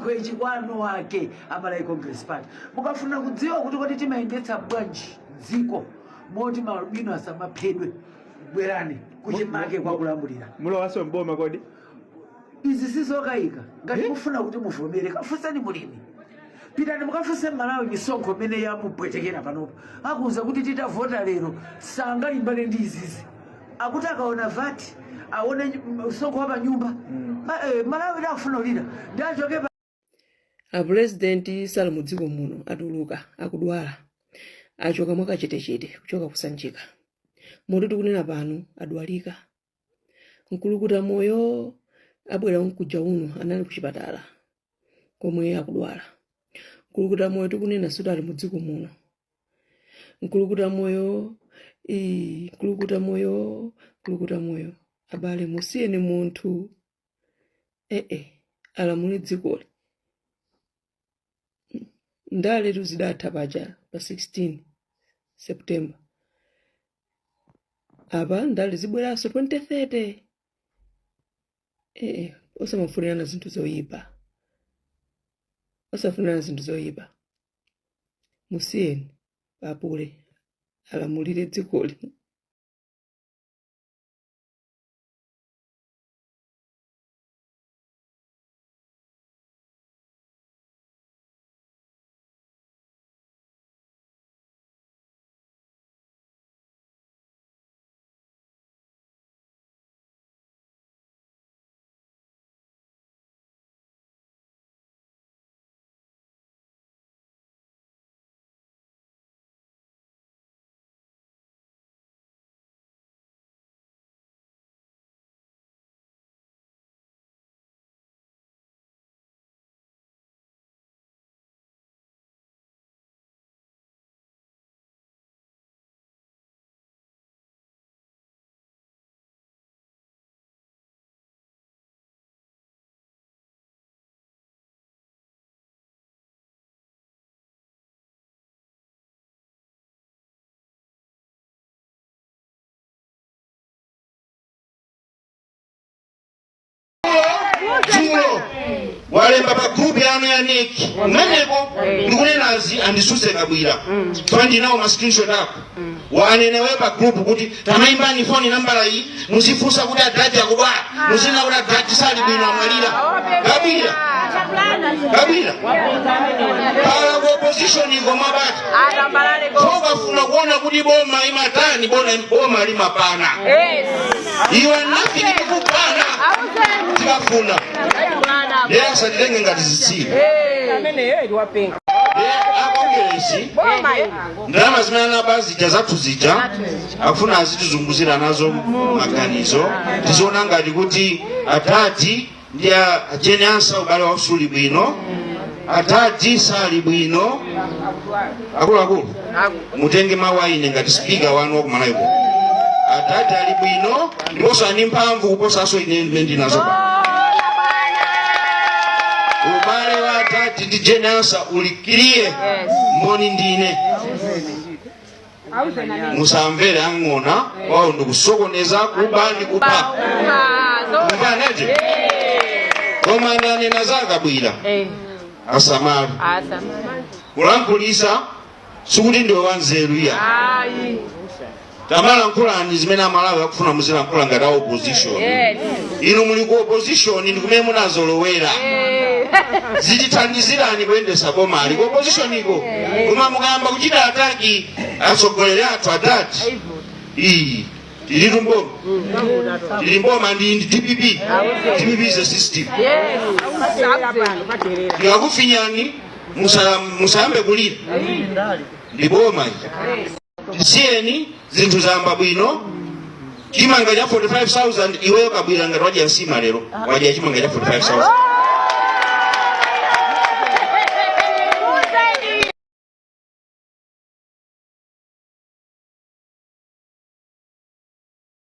Chikho ichi kwa eni ake a Malawi Congress Party. Mukafuna kudziwa kuti kodi timayendetsa bwanji dziko moti maalubino asamaphedwe, bwerani kuchimake kwa kulamulira. Mulowanso mboma kodi? Izi sizokayika. Ngati mufuna kuti muvomere, kafunseni mulimi. Pitani mukafunse Malawi misonkho imene yamupwetekera panopo, akuuza kuti titavota lero sangalimbane ndi izizi. Akuti akaona VAT, aone msonkho wa panyumba, Malawi akufuna kulira ndi achoke. Apurezidenti sali mu dziko muno, atuluka, akudwala, achoka mwakachetechete kuchoka kusanjika moti tikunena pano adwalika. Mkulukuta moyo abwera mkuja uno, anali kuchipatala komwe akudwala. Mkulukuta moyo tikunena suti ali mu dziko muno. Mkulukuta moyo ii, mkulukuta moyo, mkulukuta moyo, abale musiyeni munthu ee alamule dzikoli. Ndale zidatha paja pa 16 September, apa ndale zibweranso 2030. Ee, osamafunirana zinthu zoyipa, osafunirana zinthu zoyipa. Musiyeni apule alamulire dzikoli. Dzulo walemba pa group yanu ya NEC kumeneko, ndikunenazi andisuse Kabwira chifukwa ndinawo ma screenshot ako. Wanenewe pa group kuti tamayimbani foni nambala iyi, muzifunsa kuti adadi akudwala, muzinena kuti adadi sali bwino, amwalira. Kabwira, Kabwira, pala ku opposition iko mwabata ukafuna kuona kuti boma imatani, boma limapana. Iwe nothing, tikupana tikafuna, ndiye asatitenge ngati zitsiru. Ndiye akongeresi ndalama zimene anaba zija zathu zija akufuna azitizunguzira nazo maganizo, tiziona ngati kuti adadi ndi a Jane Ansah ubale wawo suli bwino, adadi sali bwino. Akuluakulu, mutenge mawu a ine ngati spika wanu wakumalawi kuno, adadi ali bwino ndiponso ali mphamvu kuposanso ine ndimene ndinazo pano. Ubale wa adadi ndi Jane Ansah uli clear, mboni ndine. Musamvere ang'ona, kwawo ndikusokoneza, kuba ndi kupha, kumvaneje. Koma ndanena za Kabwira, asamale kulankhulisa, sikuti ndiwe wanzeru iya. Tamalankhulani zimene Amalawi akufuna muzilankhula ngati a opposition. Inu muli ku opposition ndi kumene munazolowera, zitithandizirani kuyendesa bomali ku opposition iko. Koma mukayamba kuchita attack atsogoleri athu adati iyi tilitu mboma, tili mboma ndi DPP. DPP is a system. Tikakufinyani musayambe kulira, ndi boma ili. Tisiyeni, zinthu zayamba bwino. Chimanga cha 45,000, iweyo Kabwira ngati wadya nsima lero, wadya chimanga cha 45,000.